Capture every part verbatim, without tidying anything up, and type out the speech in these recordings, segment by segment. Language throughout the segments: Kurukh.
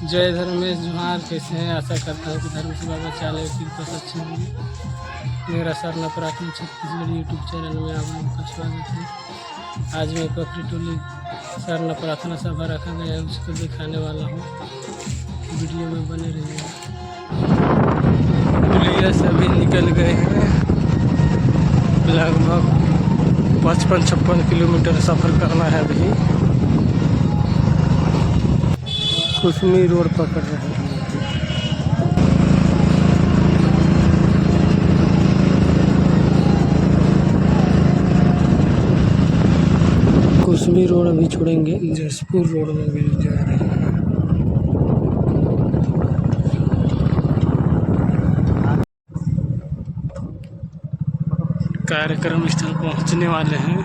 जय धर्मेश, जोहार, कैसे हैं? आशा करता हूँ कि धर्मेश बाबा चाले कृपा से अच्छे होंगे। मेरा सरना प्रार्थना छत्तीसगढ़ YouTube channel में आप लोगों का स्वागत है। आज मैं पकरी टोली सरना प्रार्थना सभा रखा गया है, उसको दिखाने वाला हूँ। Video में बने रहिए। पुलिया सभी निकल गए हैं। लगभग पचपन छप्पन किलोमीटर सफर करना है अभी। कुसमी रोड पकड़ रहे हैं। कुसमी रोड अभी छोड़ेंगे, जसपुर रोड में भी जा रहे हैं। कार्यक्रम स्थल पहुंचने वाले हैं।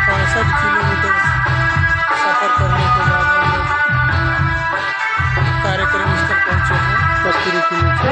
पैंसठ किलोमीटर सफर करने के बाद हम लोग कार्यक्रम स्थल पहुंचे हैं, पकरी के नीचे।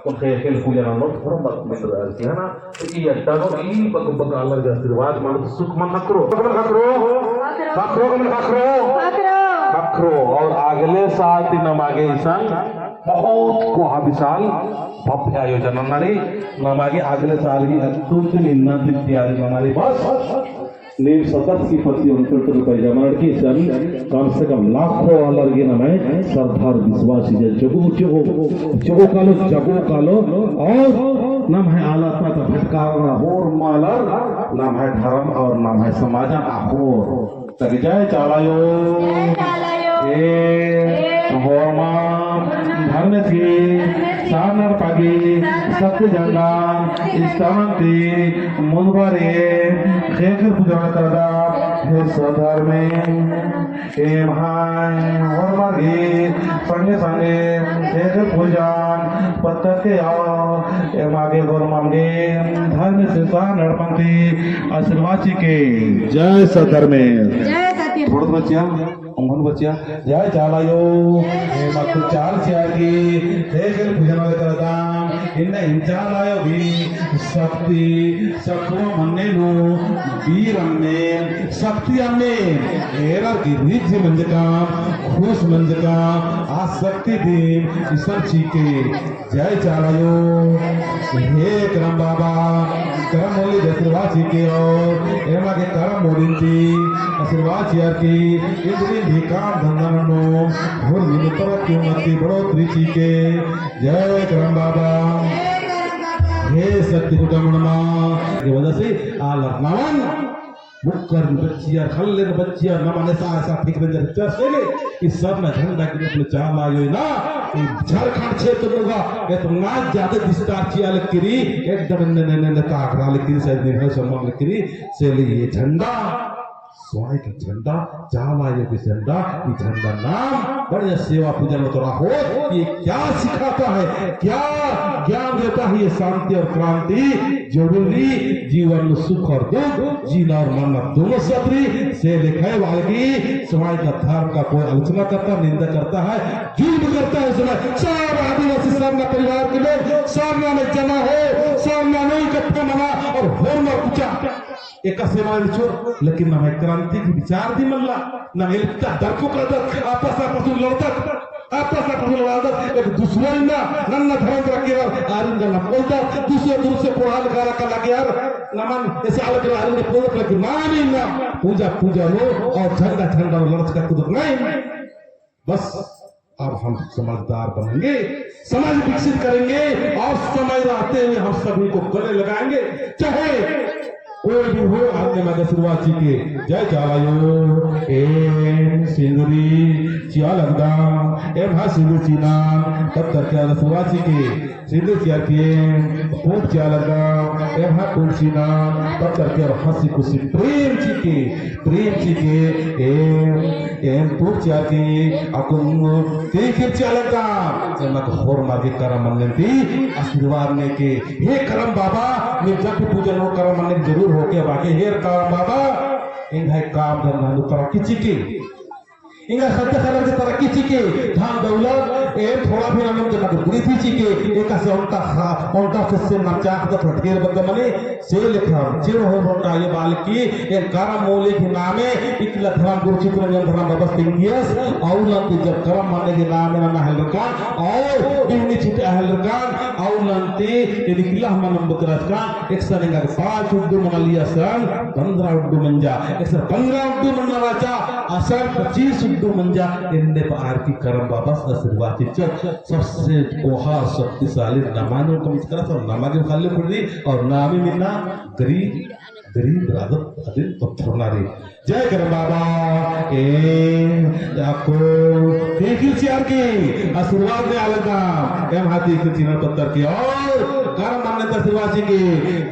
उनके अकेले पूजा ननोत, होरमर मित्र आर की है ना, तो ई अड्डा नू ई बग बग आलर गे आशीर्वाद मनो, सुख मनो ख़क्खरो। ख़क्खरो, ख़क्खरो, ख़क्खरो। ख़क्खरो। और अगले साल ती नमा गे इसन बहुत कोहा विशाल भव्य आयोजन नना रई। नमा गे अगले साल भी अक्टूबर ती इन्ना ती तैयारी नना रई। बस नीम सतर्क की प्रति उनके रुपये जमा की सन, कम से कम लाखों आलर गे नम्है सरधार विश्वास जे जगो, जगो, जगो कालो, जगो कालो, और नम्है आलर ता भटकावना होरमर आलर, नम्है धर्म और नम्है समाजन अख़ोर। तक जय चाला आयो। जय चाला आयो। ए ए होरमर धर्मेस गही सरना एड़पा गही शक्ति झंडा स्थापना ती मुन्द बारी ख़ेख़ेल पूजा नना लगदम। हे सद्धर्मे, एम्है होरमर गही संगे संगे ख़ेख़ेल पूजा पत्तर के आयो, एमा गे होरमर गे धर्मेस सरना एड़पा ती आशीर्वाद चिके। जय सद्धर्मे। जय सत्य। थोड़ा बचिया। ओंगोन बचिया, जय चाला आयो। एमा अक्कु चाला चिअर की, ख़ेख़ेल पूजा नना लगदम। इन्ना एम चाला आयो भी शक्ति, सत्व मन्ने नू, वीर अम्मे, शक्ति अम्मे, एरर की रिझ मंजकम, खुश मंजकम, आ शक्ति दिम इसन चिके। जय चाला आयो। हे करम बाबा, करम मूली आशीर्वाद चिके और एमा गे करम मूली ती आशीर्वाद चिअर की, इन्द्रिन भी काम धंधा ननो, होरमर तरक्की उन्नति बढ़ोतरी चिके। जय करम बाबा। हे शक्ति कुटमनमा, ये वजह से आलर नमन मुक्कर बच्चिया, खल्ले बच्चिया, नमन ऐसा, ऐसा ठीक बन जाए, चर्च से ले, इस सरना झंडा की अपने चाला आयो ना, ये झारखंड क्षेत्र नू गा, ये तो ना ज्यादा विस्तार चिआ लगी रई, एकदम ने, ने, ने, ने ताकरा लगी रई, शायद निर्भय सम्मान लगी रई, से ले ये झंडा, स्वाई का झंडा, चाला आयो का झंडा, ये झंडा नाम, बढ़िया सेवा पूजा में तो रहो, ये क्या सिखाता है, क्या ज्ञान देता है, ये शांति और क्रांति, जरूरी जीवन में सुख और दुख, जीना और मरना दोनों साथ रई। से लेखा है वाल्गी, समाज का धर्म का कोई आलोचना करता, निंदा करता है, जुल्म करता है, समाज, सब आदिवासी सरना परिवार के लोग सरना में जमा हो, सरना में इकट्ठा मना और होरमर पूजा। एका सेवा रिचो, लेकिन नम्है क्रांति की विचार दिम मल्ला, नम एल्पता दरको कादत, आपस आपस में लड़दत, आपस आपस में लड़दत, एक दुश्मन ना, नन्ना धर्म रखेर, आरिन गा नम बोलदत, दूसरे दूसरे कोहा लगा रखा लगे यार, नमन ऐसे अलग रहा, आरिन बोलदत, लेकिन नाम ही ना, पूजा पूजा नू, और झंडा झंडा नू लड़चका कुदर नहीं। बस अब हम समझदार बनेंगे, समाज विकसित करेंगे और समय रहते हुए हम सभी को गले लगाएंगे, चाहे कोई भी हो। अन्य मग आशीर्वाद चिके। जय चाला आयो। एम सिंदुरी चिआ लगदम, एम्है सिंदुरी चिअना पत्तर के आशीर्वाद चिके। सिंदुरी चिअर की पूंप चिआ लगदम, एम्है पूंप चिअना पत्तर के और हंसी खुशी प्रेम चिके, प्रेम चिके। एम, एम पूंप चिअर की अक्कुन तीखिल चिआ लगदम, एमा गे होरमर गे करम मन्ने ती आशीर्वाद नेके। हे करम बाबा, नीम जब भी पूजा नू करम मन्ने जरूर होके बाकी। हे करम बाबा, एंग्है काम धंधा नू तरक्की चिके। एंग्है सत्य खबर के तरक्की चिके, धन दौलत, एम थोड़ा भी नाम के मगर वृद्धि चिके, एकासे ओन्टा खा, ओन्टा फिर से नचा, तो फटकेर बग्गे मने, से लेखा, चिड़ हो बोलता ये बाल की, एम करम मूली के नामे, इकला धर्म गुरु चितरंजन धर्म बबस तिंगियस, और ना तो जब करम मन्ने के नामे ना हेलरकन, और बिहनी चित हेलरकन, और ना तो इकला हम नंबर करस का, एकसन एंगा पाँच उड्डू मना लिया सन, पन्द्रह उड्डू मंजा, एकसन पन्द्रह उड्डू मना राजा, असन पच्चीस उड्डू मंजा, एन्ने पा आर की करम बाबस आशीर्वाद चिच्चस, सबसे कोहा शक्तिशाली नमानो कम इचकरा, सब नमा गे खाले खुली, और नामी मिन्ना गरीब, गरीब राजत अदिन पत्थर नारी। जय करम बाबा, ए, अक्कु, तीखिल चिअर की, आशीर्वाद नेआ लगदम, एम्है तीखिल चिअना पत्तर की, और करम मन्ने ती आशीर्वाद चिके,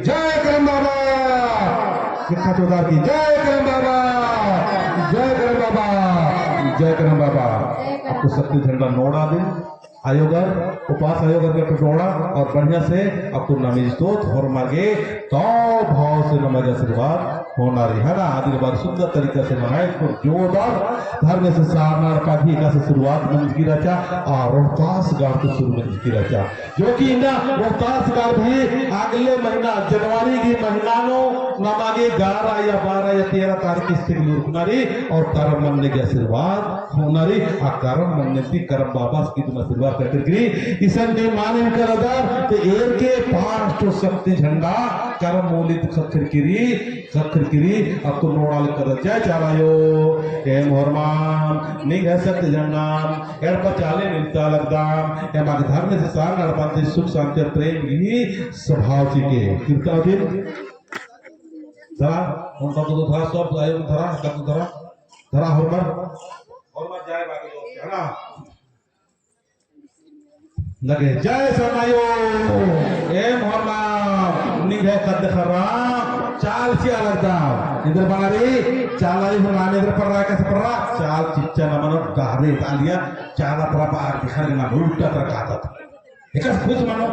जय करम बाबा, कितना चौधार की, जय करम बाबा, जय करम बाबा, जय करम बाबा। अक्कु शक्ति झंडा नोड़ा दे, आयोगर, उपास आयोगर के टोड़ा, और बढ़िया से अक्कु नमीज तो धर्म गे, तो भाव से नमाज आशीर्वाद, होना रई, है ना? अदिन बड़ा सुंदर तरीका से मनाए, तो जोरदार धर्मेस सरना एड़पा गही एकासे शुरुआत मंजकी रहचा, आ रोहतास गढ़ ती शुरू मंजकी रहचा। जो कि इन्ना रोहतास गढ़ भी अगले महीना, जनवरी गही महीना नू नमा गे ग्यारह या बारह या तेरह तारीख इस्ते गे उरखना रई और करम मन्ने गही आशीर्वाद होना रई। आ करम मन्ने ती करम बाबस गही दिम आशीर्वाद ख़क्खरकी रई। इसन नीम मानिम करदर, तो एरके पाँच ठो शक्ति झंडा करम मूली ती ख़क्खरकी रई, ख़क्खरकी रई। अक्कु नोड़आ लगदर। जय चाला आयो, एम होरमर निंग्है शक्ति झंडान एड़पा चाले नू इत्ता लगदम, एमा गे धर्मेस सरना एड़पा ती सुख शांति प्रेम गही सभाव चिके। कीर्तन दिन धरा, उन सब तो धरा, सब आयो धरा, सब धरा, धरा होरमर, होरमर जाए बाकी दोस्त, है ना? लगे, जय सरना आयो, एम होरमर, निंग्है ख़द्द ख़र्रा, चाल चिआ लगदम, एन्देर बअना रई, चाला आयो होरमर, एन्देर पररा, एकासे पररा, चाल चिच्चा नमन डहरे तालिया, चाला तरा बअर बिहार ना उल्टा तरा कादत। एकासे खुश मनो।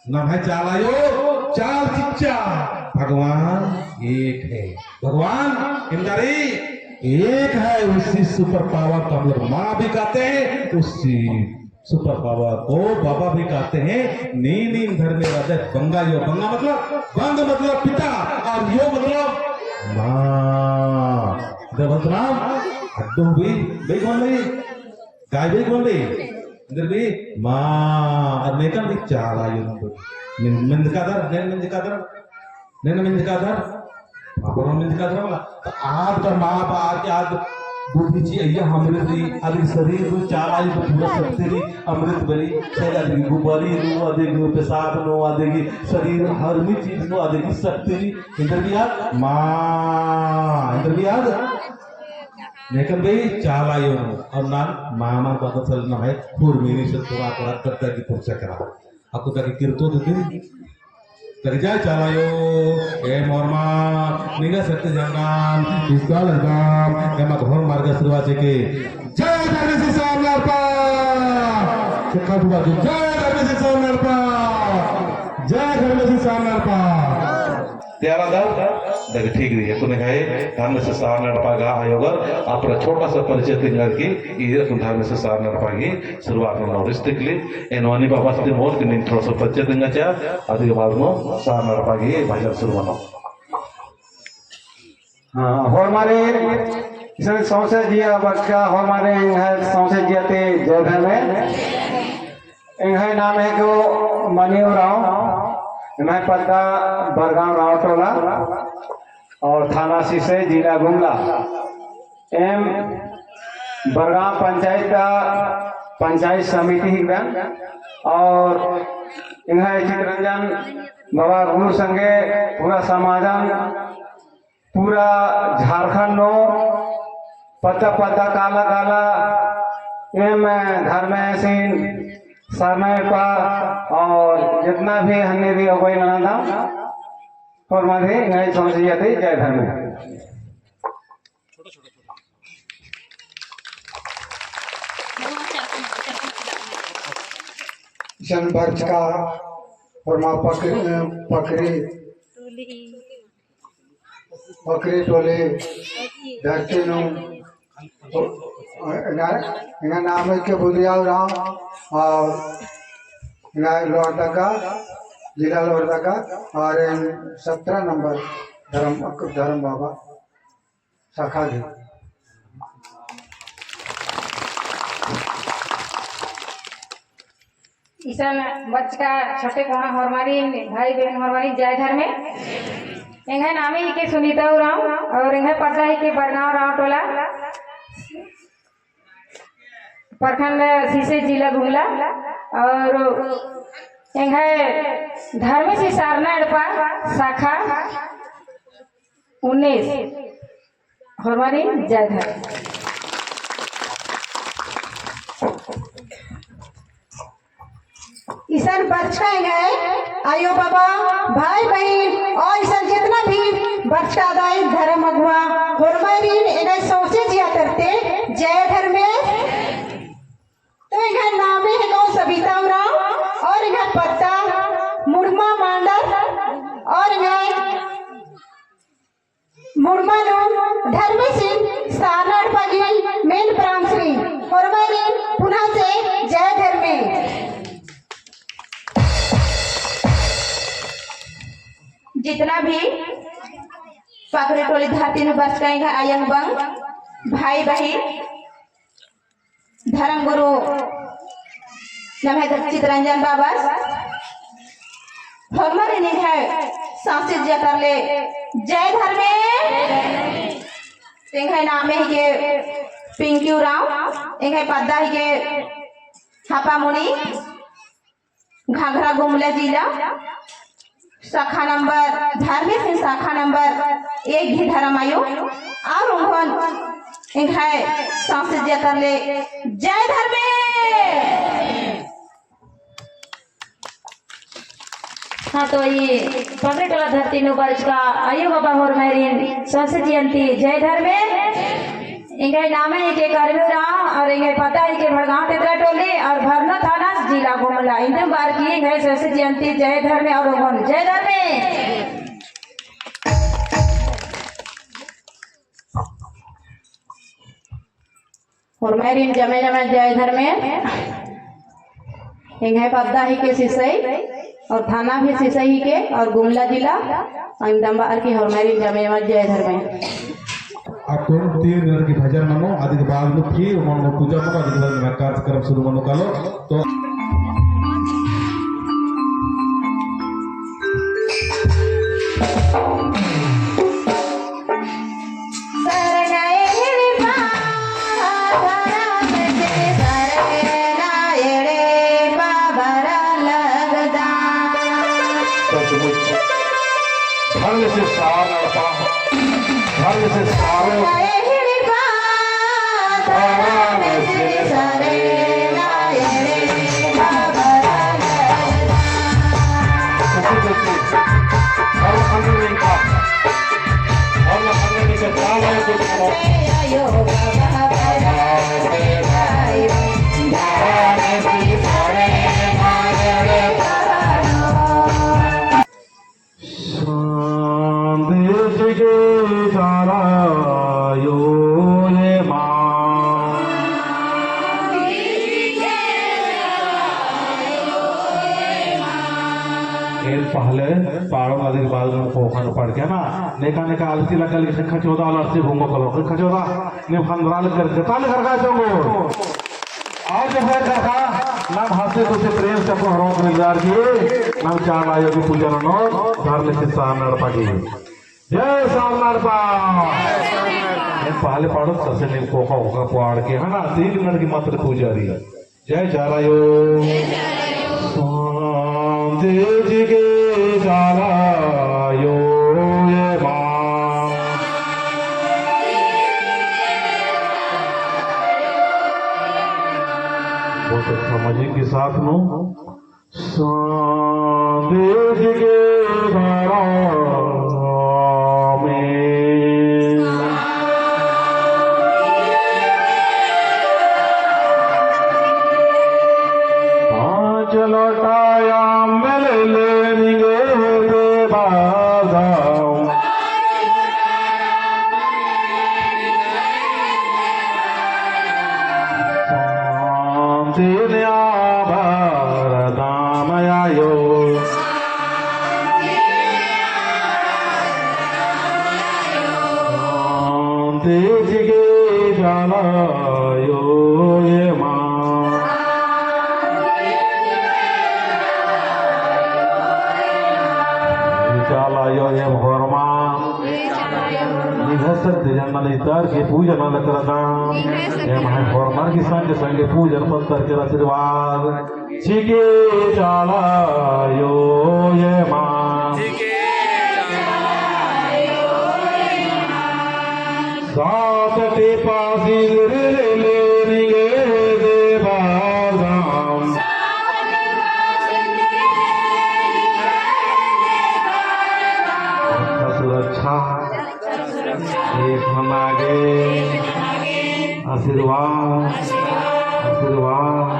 नम्है चाला आयो, चाल चिच्चा। भगवान एक है। भगवान एन्देर एक है, उसी super power को हम लोग माँ भी कहते हैं, उसी super power को बाबा भी कहते हैं। नीन नीन धर्मे रअदय बंगा आयो, बंगा मतलब, बंग मतलब पिता, और आयो मतलब माँ। देवंत राम, अड्डो भी, भाई कौन भाई? गाय भी कौन बे? एन्देर बे? माँ। अरा नेकन बे चाला आयो नंबर। मिन-, मिंजकादर, नेन मिंजकादर? नेन मिंजकादर? बाबा मिंजकादर वाला। तो आद का माँ बा, आद के आद बुद्धि ची अइय्या अमृत रई, आद के शरीर नू चाला आयो तो पूरा शक्ति रई, अमृत बरी, शायद आद के गुबारी नू, आद के पेशाब नू, आद के शरीर हर मी चीज नू, आद के शक्ति रई। एन्देर बे आद? माँ। एन्देर बे आद? नेकन बे चाला आयो नू, और नान मामा बदसल नम्है हुरमिनी से थोड़ा थोड़ा करता की पुरचा करा। अक्कु ताकि किरतो देते। ताकि जय चाला आयो, एम होरमर, निंग्है शक्ति झंडान, इस्ता लगदम, एमा गे होरमर गे आशीर्वाद चिके। जय धर्मेस सरना एड़पा। चक्का दुआ की, जय धर्मेस सरना एड़पा। जय धर्मेस सरना एड़पा। त्यारा दव, देख ठीक रई। अक्कुन एंग्है धर्मेस सरना एड़पा गा आयोगर अपना छोटा सा परिचय तिंगर की, ई अक्कुन धर्मेस सरना एड़पा गही शुरुआत ननोर। इस्तिकली एन वानी बाबा से मोर की नीन थोड़ा सा परिचय तिंगा चा, अदी के बाद नू सरना एड़पा गही भजन शुरू मनो। हाँ, होरमारिन इसन सौंसे जिया बरचका होरमारिन एंग्है सौंसे जिया ती जय धर्मे। एंग्है नामे हिके मनी उराँव, एम्है पद्दा बरगाँव राँव टोला और थाना सिसई, जिला गुमला। एम बरगाँव पंचायत ता पंचायत समिति हिकदन और एंग्है चितरंजन बाबा गुरु संगे पूरा समाजन पूरा झारखंड नू पद्दा पद्दा काला काला एम धर्मेसिन सरना एड़पा और जितना भी हन्ने भी अगुवाई ननदम, होरमर ही एंग्है सौंसे जिया ती जय धर्मे। इसन बरचका होरमा पकरी, पकरी पकरी टोली धरती नू एंग्है, एंग्है नाम हिके बुधिया उराँव और एंग्है लोहरदगा, जिला लोहरदगा और एन सत्रह नंबर धर्म, धर्म बाबा शाखा गही। इसन बरचका छोटे कोहाँ होरमारिन, भाई बहन होरमारिन जय धर्मे। एंग्है नामे हिके सुनीता उराँव और एंग्है पद्दा हिके बरगाँव राँव टोला, प्रखंड सिसई, जिला गुमला और एंग्है धर्मेस सरना एड़पा शाखा उन्नीस। होरमारिन जय धर्म। इसन बरचका एंग्है आयो बाबा, भाई बहिन और इसन जितना भी बरचका दाई धर्म अगुवा, होरमारिन एंग्है सौंसे जिया तरती जय धर्मेस। तो एंग्है नामे हिके सबिता उराँव और एंग्है पत्ता मुड़मा मांडर और एंग्है जितना भी पकरे टोली धरती नू बरचका एंग्है अयंग बंग, भाई बहिन, धर्म गुरु नम्है चितरंजन बाबस होरमारिन एंग्है संस्कृति जतरले जय धर्मे। एंग्है नामे हिके पिंकी उराँव, एंग्है पद्दा हिके हापामुनी, घाघरा गुमला जिला, शाखा नंबर, धर्मेसिन शाखा नंबर एक गही धर्म आयो, और उन्होन एंग्है संस्कृति जतरले जय धर्मे। हाँ, तो ई पकरे टोला धरती नू बरचका आयो बाबा होरमारिन संस्कृति जयंती जय धर्मे। एंग्है नामे हिके करमी उराँव और एंग्है पद्दा हिके भड़गाँव तेतरा टोली और भरनो थाना जिला गुमला। इन्दम बअर की एंग्है संस्कृति जयंती जय धर्मे और ओन जय धर्मे। होरमारिन जमे जमे जय धर्मे। एंग्है पद्दा हिके सिसई और थाना भी सिसई हिके और गुमला जिला। इन्दम बअर की होरमारिन जमे जमे जय धर्मे। अक्कुन तीन मिनट की भजन मनो, अदि के बाद में फिर मनो पूजा मनो, अदि के बाद में कार्यक्रम शुरू मनो कालो। तो सचमुच धर्म से सार नड़पा, धर्म से सारो। संदेश के सारा यो ये माँ। एन पहले पाड़ो नदी के बाद में पोखन पड़ के ना, नेका नेका आलसी लगा लिखे खचोदा, आलसी भूंगो कलो, खचोदा, ने भंगराल कर, जता ले घर का चोंगो। और जब है कथा, नाम हंसे खुशी प्रेम से अपन हरों को निजार की, नाम चाला आयो की पूजा ननो, धर्म की सार नड़पा की। जय सार नड़पा। ये पहले पाड़ो, तसे नीम कोका, कोका पाड़ के, है ना, तीन मिनट की मात्र पूजा रही। जय चाला आयो। शांति जी के चाला आयो ये माँ। बहुत अच्छा, मजे के साथ नो। संदेश के धारा में पाँच लोटा अम्म ले ले निंगे देवा धाम। शांति नया भर धाम आयो। शांति चिके चाला आयो ये माँ। चाला आयो ये होरमा। निंग्है शक्ति जन्मन इतर के पूजन लगदम। एम्है होरमर की संगे संगे पूजन पत्तर के आशीर्वाद। चिके चाला आयो ये माँ। सात टिपा सिंदूर ले ले निंगे देवा धाम। सुरक्षा। एक मना गे आशीर्वाद, आशीर्वाद।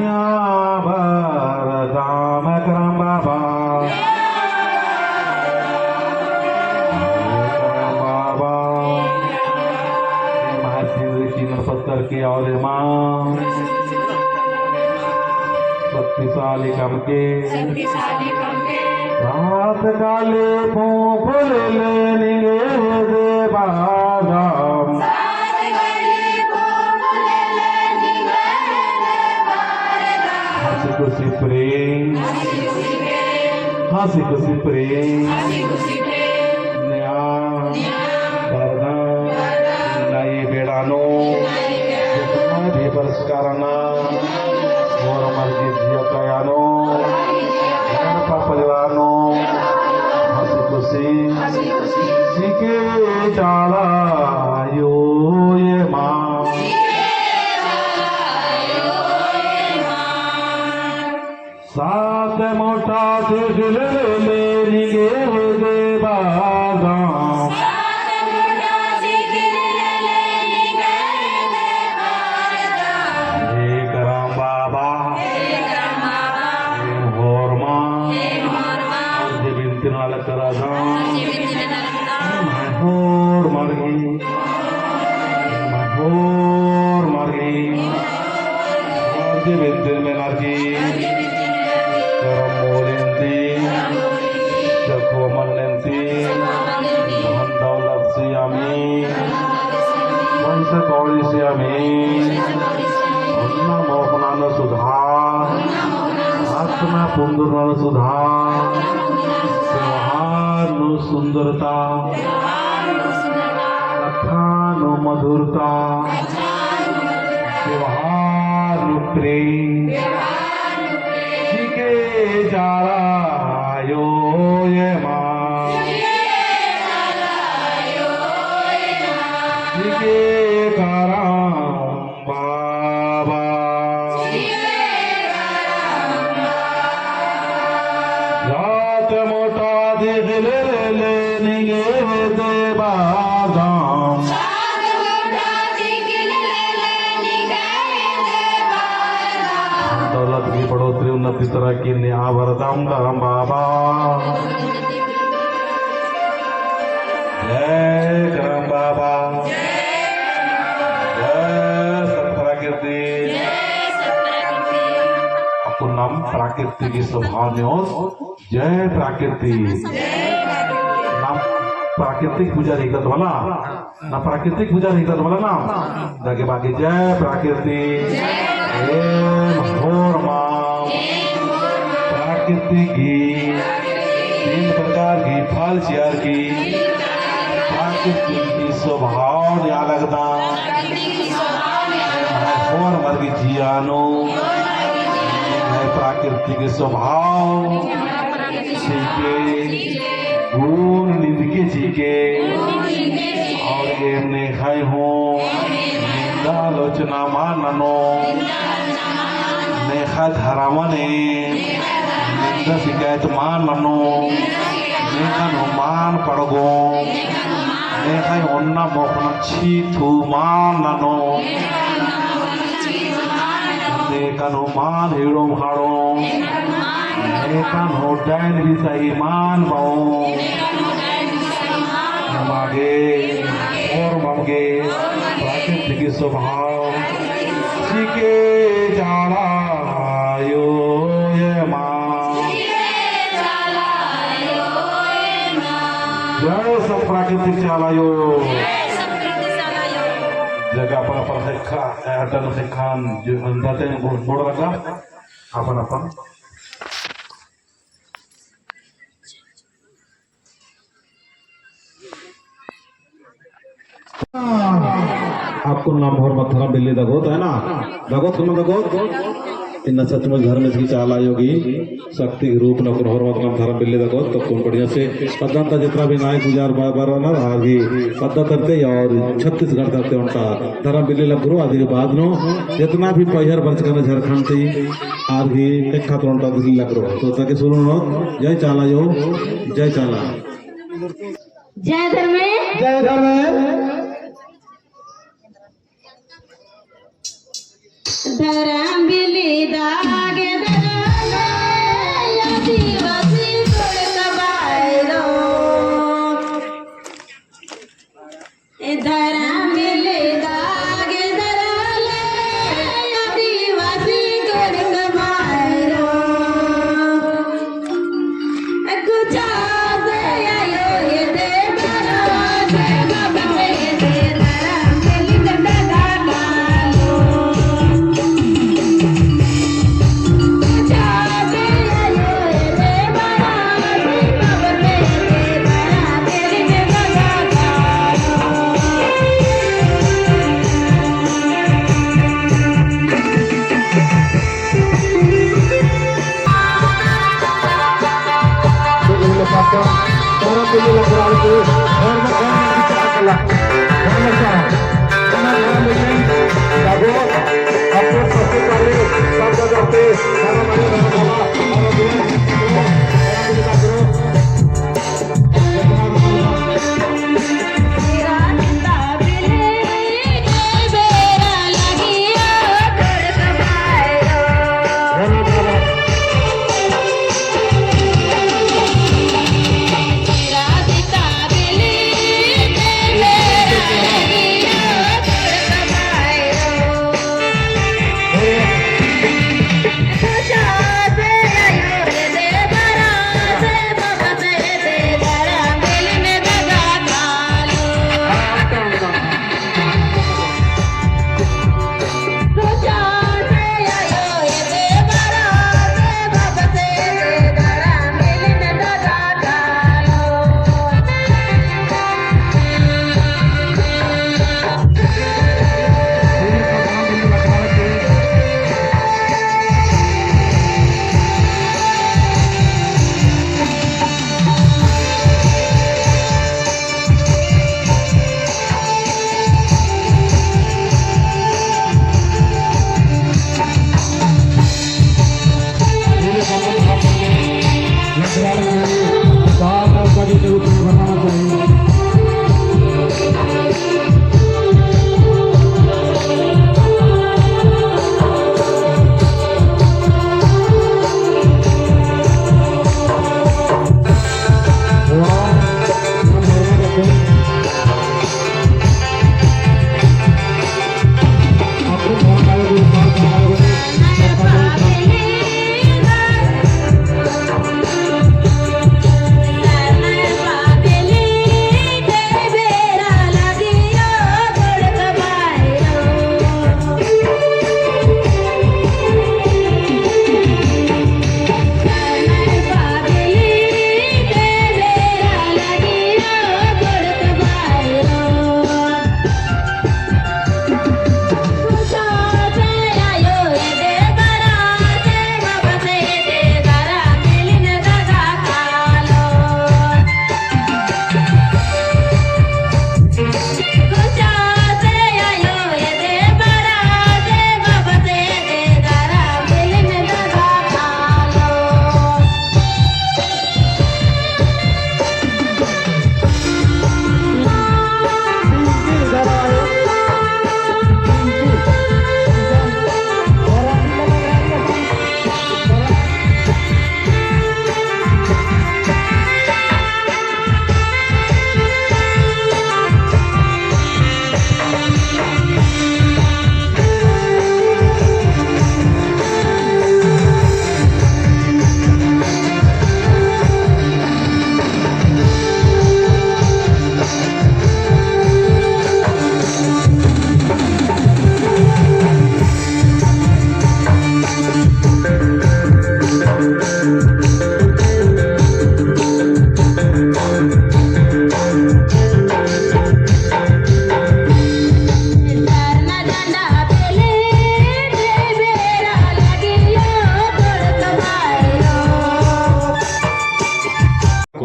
या बर दाम करम बाबा। करम बाबा। महासिंह की नपत करके और माँ। शक्ति शक्तिशाली कमके। शक्तिशाली कमके। सात काली फूंक लेले निंगे दे बारदाम। सात काली फूंक लेले निंगे दे बारदाम। हंसी खुशी प्रेम। हंसी खुशी प्रेम। हंसी खुशी प्रेम। हंसी खुशी प्रेम। न्या। न्या। बरदाम। बरदाम। नई बेड़ा नू। नई बेड़ा नू। जितना भी बरचका रअना। होरमर गही जिया काया नू, एड़पा परिवार नू, हंसी खुशी, चिके चाला आयो एमा। सात मोटा दिल ले निंगे दे बारदाम। हे करम बाबा, एम होरमा, जे बिनती नना लगदम, होरमर गही, होरमर गही, जे बिनती मेनर की, करम मूलेन ती, चखो मन्न ती, धन दौलत सियामी, पैसा कौड़ी सियामी, ओन्ना मोख़ना नू सुधार, आत्मा पुंदुरना नू सुधार, व्यवहार नू सुंदरता, कत्था नू मधुरता, व्यवहार नू प्रेम, चिके चाला आयो एमा। चिके करम बाबा। जात मोटा दिल ले निंगे दे बारदाम। दौलत की बढ़ोतरी, उन्नति, तरक्की नना बरदाम करम बाबा। जय करम बाबा। जय सत प्राकृति। अक्कुन नाम प्राकृतिक स्वभाव नू जय प्राकृति। नाम प्राकृतिक पूजा रई का तो वाला, ना प्राकृतिक पूजा रई का तो वाला नाम। जाके बाकी जय प्राकृति। एम होरमा प्राकृतिक गही तीन प्रकार गही फल चिअर की प्राकृतिक गही स्वभाव नना लगदम। एम होरमर गही जिया नू प्राकृतिक स्वभाव चिके, गुण निंदके चिके, और एम नेख़य हूँ निंदा आलोचना मल ननोम, नेख़य धरमन निंदा शिकायत मल ननोम, नेख़न हूँ मल पड़गोम, नेख़य ओन्ना मोख़ना छी थू मल ननोम, नेख़न हूँ मल हिड़ोम हाड़ोम, नेख़न हूँ डैन बिसाही मल बओम। नमा गे, होरमर गे प्राकृतिक स्वभाव चिके चाला आयो एमा। जय सत प्राकृतिक चाला आयो। जगह अपन अपन ख़ेक्खा, अड्डा नू ख़ेक्खन, जो अंदर ते गोड़ रखा, अपन अपन। अक्कुन नाम होरमत धरम बिल्ली दगोत, है ना? दगोत कम दगोत? इन्ना सचमुच धर्मेस गही चाला आयो गही शक्ति गही रूप नू अक्कुन होरमत नाम धरम बिल्ली दगोत, तो अक्कुन बढ़िया से पद्दन ता जितना भी नाई पुजार बा-, बरनर, आर गही पद्दा तरती और छत्तीसगढ़ तरती ओन्टा धरम बिल्ली लगरो, आदि के बाद नू जितना भी पइहर बरचका रअनर झारखंड ती, आर गही एक खातिर ओन्टा बिल्ली लगरो। तो ताके शुरू नू, जय चाला आयो, जय चाला। जय धर्मे। जय धर्मे। धरम बिल्ली दागे दरले, आदिवासी कुँड़ुख़ बायरो। ए धरम बिल्ली दागे दरले, आदिवासी कुँड़ुख़ बायरो।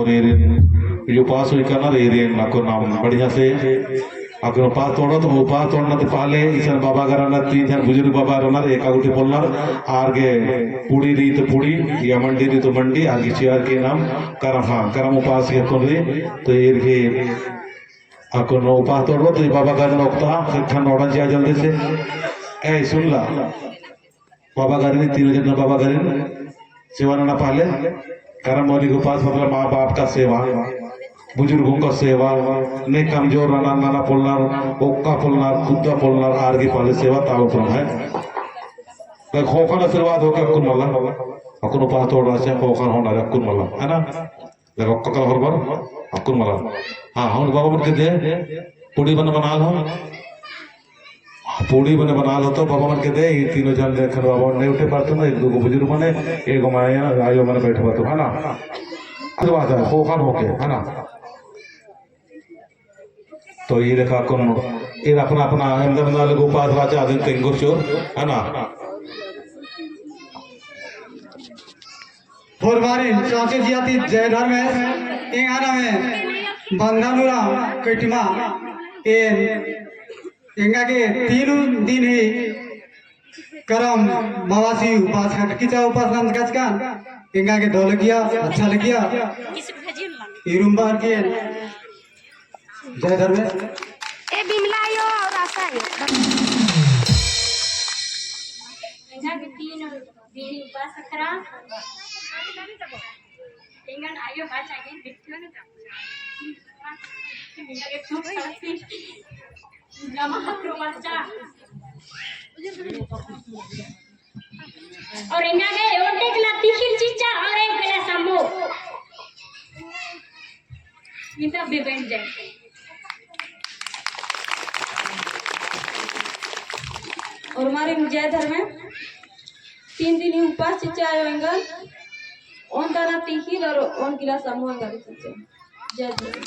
कोरेरिन जो पास हुई करना रे रे ना को नाम बढ़िया से अक्कुन उपास तोड़ो तो उपास तोड़ना ते पहले इसन बाबा गर रअनर, तीन झन बुजुर्ग बाबा रअनर, एका गुट्ठी पोल्लनर, आर गे पूड़ी रई तो पूड़ी, या मंडी रई तो मंडी, आर गे चिअर की नाम करम, हाँ, करम उपास अक्कुन रई, तो ईर गे अक्कुन उपास तोड़ो तो ई बाबा गर नू ओक्ता, फिर ठन ओड़न चिआ जल्दी से। ए, सुन ला। बाबा गरिन, तीन जन बाबा गरिन सेवा नना पहले, करम वाली के उपास मतलब माँ बाप का सेवा, बुजुर्गों का सेवा, ने कमजोर नना, नना पोल्लनर, ओक्का पोल्लनर, कुद्दा पोल्लनर, आर गे पहले सेवा ताऊ तुम है। भाई, ख़ोख़न आशीर्वाद होके अक्कुन मला, अक्कुन उपास तोड़ना से ख़ोख़न होना रे अक्कुन मला, है ना? देखो, ककल होरमर, अक्कुन मला। हाँ, हम बाबा मन के दे, पूड़ी बने बनाल हो। पूड़ी बने बनाल हो तो बाबा मन के दे, ई तीनों जन देखन बाबा मन नहीं उठे पारते ना, एक दो गो बुजुर्ग मने, एक गो माया, आयो मने बैठ पारते, है ना? आशीर्वाद है, ख़ोख़न होके, है ना? तो ई लेखा अक्कुन, ईर अपना अपना एमदा एमदा लोग उपास रहचा अदिन तेंगुर चोर, है ना? होरमारिन सौंसे जिया ती जय धर्मेस, एंग्है नामे बंधन उराँव कटिमा एन एंगा गे तीन दिन ही करम मवासी उपास खटकी चा उपास नंजकाचकन एंगा गे दव लगिया, अच्छा लगिया। इरुम बअर की जय धर्मेस। ए बिमला आयो और आशा आयो। एंगा गे तीन दिन उपास खरा। एंगन आयो बाचा गे बिट्ठन। एंगा गे सुख शांति जमा हकरो बाचा। और एंगा गे ओन्टे कला तिखिल चिच्चा और एक कला सम्मो। इतना भी बन जाए। होरमारिन जय धर्मे। तीन दिन ही उपास चिच्चा आयो एंगन। ओन दाना तिखिल और ओन गिलास अम्मो एंगा चिच्चा। जय धर्मे।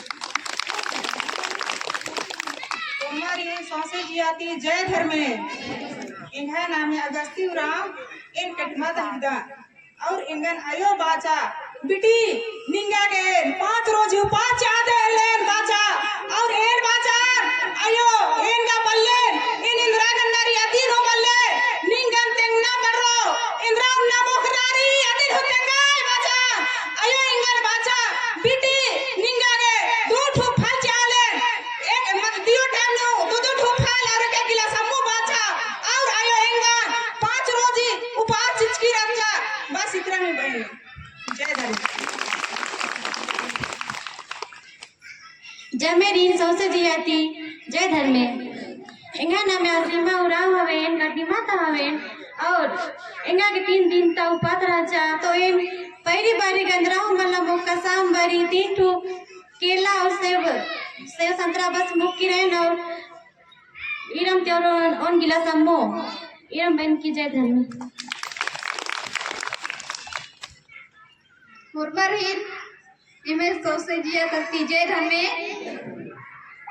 होरमारिन सौंसे जिया ती जय धर्मे। एंग्है नामे अगस्ती उराँव, एन कटिमा ता हिकदन। और एंगन आयो बाचा, बिटी, निंगा गे पाँच रोज उपास चिआदन लेन बाचा, और एन बाचा, आयो, एन गा बल्लेन, एन इन्द्रा गन्ना रई अदिन हूँ बल्ले, निंगन तेंगना बर्रो, इन्द्रा उन्ना मोख़ना रई अदिन हूँ तेंगाय बाचा, आयो एंगन बाचा, बिटी, निंगा गे दू ठू फल चिआलेन, एक मत दियो टाइम नू दू दू ठू फल और एक एक गिलास अम्मो बाचा, और आयो एंगन पाँच रोजी उपास चिचकी रहचा। बस इतना ही बहन। जय धर्म। जय मेरी सौंसे जिया ती जय धर्मे। एंगा नामे आसिमा उराँव हवेन, एन कटिमा ता हवेन, और एंगा गे तीन दिन ता उपास रहचा, तो एन पैरी बारी गंदरा हूँ मला मोक्का साम बारी तीन ठू केला और सेव, सेव संतरा बस मोक्की रअन और इरम ती और ओन, ओन गिलास अम्मो, इरम बअन की जय धर्मे। होरमारिन एम्है सौंसे जिया ती जय धर्मे।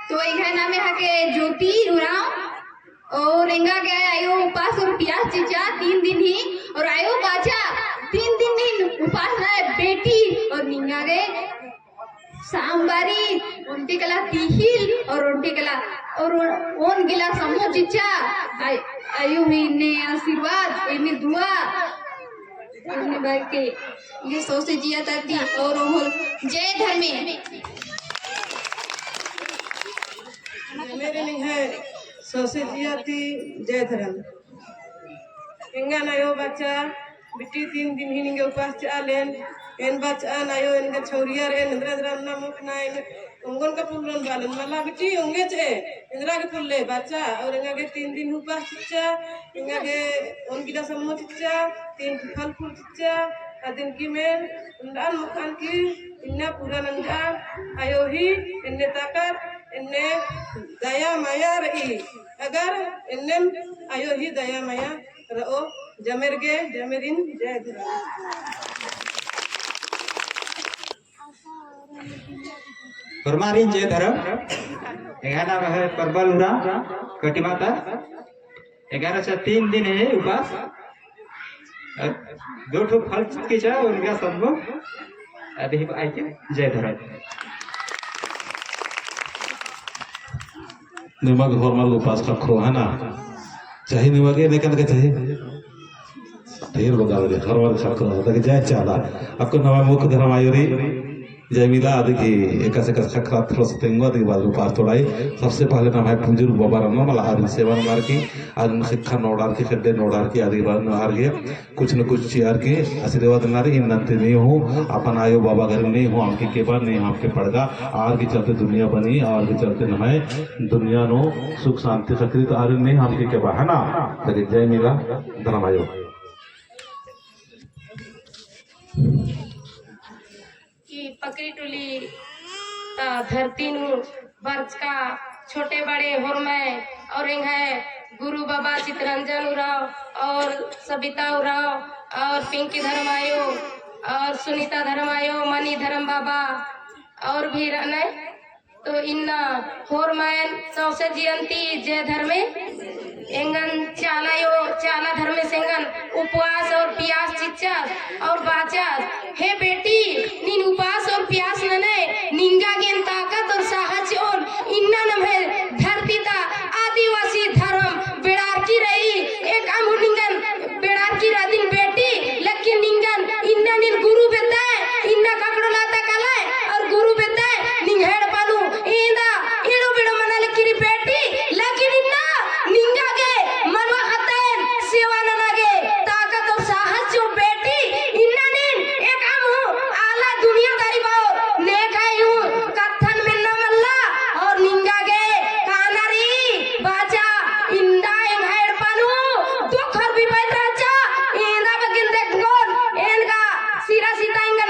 तो एंग्है नामे हके ज्योति उराँव। और एंगा गे आयो उपास और पियास चिच्चा तीन दिन ही। और आयो बाचा तीन दिन ही उपास रई बेटी। और निंगा गे साम बारी, ओन्टे कला तिखिल और ओन्टे कला और ओन गिलास अम्मो चिच्चा। आय-, आयो ही इन्ने आशीर्वाद, इन्ने दुआ। धर्मे बाई के, ये सौंसे जिया ती और ओहल जय धर्मे। मेरे निंग्है सौंसे जिया ती जय धर्म। एंगन आयो बाचा, बिटी तीन दिन ही निंगा उपास चिआलेन, एन बाचन आयो एन गा छौरियर एन इन्द्रा इन्द्रा उन्ना मोख़ना एन ओंगन का पुल्लन बालन मला बिटी ओंगे चे, इन्द्रा गे पुल्ले बाचा, और एंगा गे तीन दिन उपास चिच्चा, एंगा गे ओन गिलास अम्मो चिच्चा, तीन फल फूल चिच्चा, अदिन की मेन उन्डान मोख़न की इन्ना पूरा नंजन, आयो ही इन्ने ताकत, इन्ने दया माया रई, अगर इन्नेम आयो ही दया माया रओ, जमेर गे, जमेरिन जय धर्म। होरमारिन जय धर्म। एंग्है नाम है परबल उराँव, कटिमा ता। एंग्है रहचा तीन दिन ही उपास। दो ठो फल चिचकी चिच्चा, ओन गिलास अम्मो। अदि ही बाई के जय धर्म। निमा गे होरमर उपास ख़क्खरो है ना? चाही निमा गे, नेकन के चाही? ढेर बग्गे होरमर ख़क्खरो, ताकि जय चाला। अक्कु नम्है मुख्य धर्म आयो रई जयमिला, अदि गही एकासे एकासे ख़क्खरा थ्रोस तेंगो, अदि गही बाद उपास तोड़ाई। सबसे पहले नम्है पुंजुर बाबा रअनर मला आरिन सेवा ननर की, आरिन ख़ेक्खा नोड़ार की, ख़ेड्डे नोड़ार की, अदि गही बाद नू आर गे कुछ न कुछ चिअर की आशीर्वाद ननर। इन्नन ती नीन हूँ अपन आयो बाबा गही नीन हूँ अमके केबा, नीन हूँ अमके पड़गा, आर गही चलते दुनिया बनी, आर गही चलते नम्है दुनिया नू सुख शांति ख़क्खरी, तो आर नीन हूँ अमके केबा है ना। ताकि जयमिला धर्म आयो। ई पकरी टोली ता धरती नू बरचका छोटे बड़े होरमय और एंग्है गुरु बाबा चितरंजन उराँव और सबिता उराँव और पिंकी धर्मायो और सुनीता धर्मायो, मनी धर्म बाबा और भी रअनय। तो इन्ना होरमायन सौंसे जिया ती जय धर्मे। एंगन चाला आयो, चाला धर्मेस एंगन उपवास और पियास चिच्चस और बाचस, हे बेटी, नीन उपास और पियास ननय, निंगा गे एन ताकत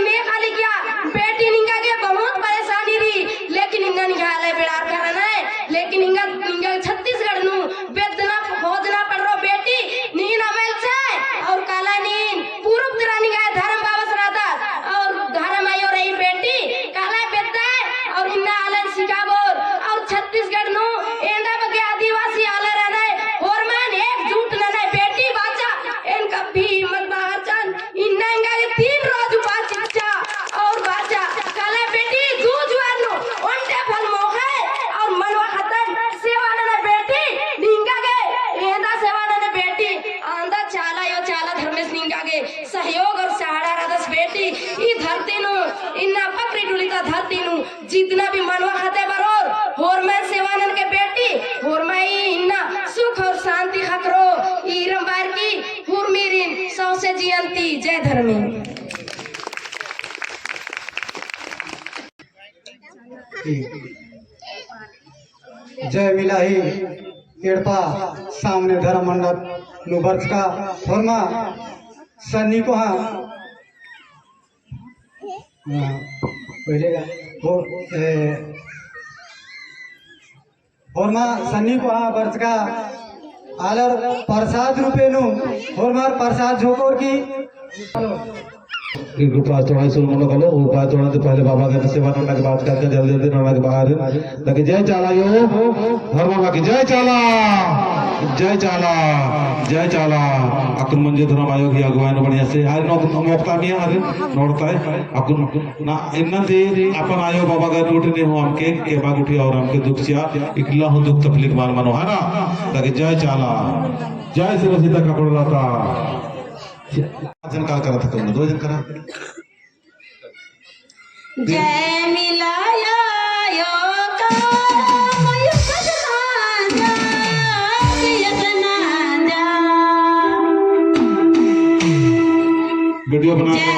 ने खाली क्या बेटी निंगा गे बहुत परेशानी रई, लेकिन इन्ना निंगा आलय बेड़ारका रअनय, लेकिन निंगा, निंगा छत्तीसगढ़ नू बेद्दना खोजना पड़रो बेटी नीन अमल से, और काला नीन पूरब तिरा निंगा धर्म बाबस रअदस, और धर्म आयो रई बेटी, काला बेद्दय, और इन्ना आलन सिखाबोर, और छत्तीसगढ़ नू एन्दा बग्गे आदिवासी आलर रअनय, होरमन एकजुट ननय बेटी बाचा, एन कभी मत बाहर जान, इन्ना एंगा गे तीन रोज उपास चिच्चा और बाचा। काला बेटी, जू जुआर नू ओन्टे फल मोख़य और मनवा ख़तन सेवा नना बेटी, निंगा गे एन्दा सेवा नना बेटी, आन्दा चाला आयो, चाला धर्मेस निंगा गे सहयोग और सहारा रअदस बेटी। ई धरती नू, इन्ना पकरी डुली ता धरती नू जितना भी मनवा ख़ते बरोर, होरमय सेवा ननके बेटी, होरमय इन्ना सुख और शांति ख़क्खरो, ई रम्बार की हुरमीरिन सौंसे जियन्ती। जय धर्मेस। जय मिलाही एड़पा सामने धर्म मंडप नू बरचका होरमा सन्नी कोहा हाँ, पहले का, हो, ए, होरमा सन्नी कोहा बरचका आलर प्रसाद रूपे नू, होरमर प्रसाद झोंकोर की। एक उपास तोड़ा सुन मनो कलो, उपास तोड़ा तो पहले बाबा के सेवा नन्ना के बाद करके जल्दी जल्दी नन्ना के बाहर। ताकि जय चाला यो, होरमा की जय चाला, जय चाला, जय चाला। अक्कुन मंजू धर्म आयो की अगुवाई नू बढ़िया से, हर नोक-, मोक्ता मिया हर नोड़ता है, अक्कुन ना, इन्ना ती अपन आयो बाबा गा नूटी ने हो अमके, केबा गुट्ठी और अमके दुख चिआ, इकला हूँ दुख तकलीफ मल मनो, है ना? ताकि जय चाला, जय श्री सीता कपड़ा लाता। जन का करा था तुमने, दो जन करा। जय मिलायो यो का, मयूर सजना जा, पियतना जा। वीडियो बना जय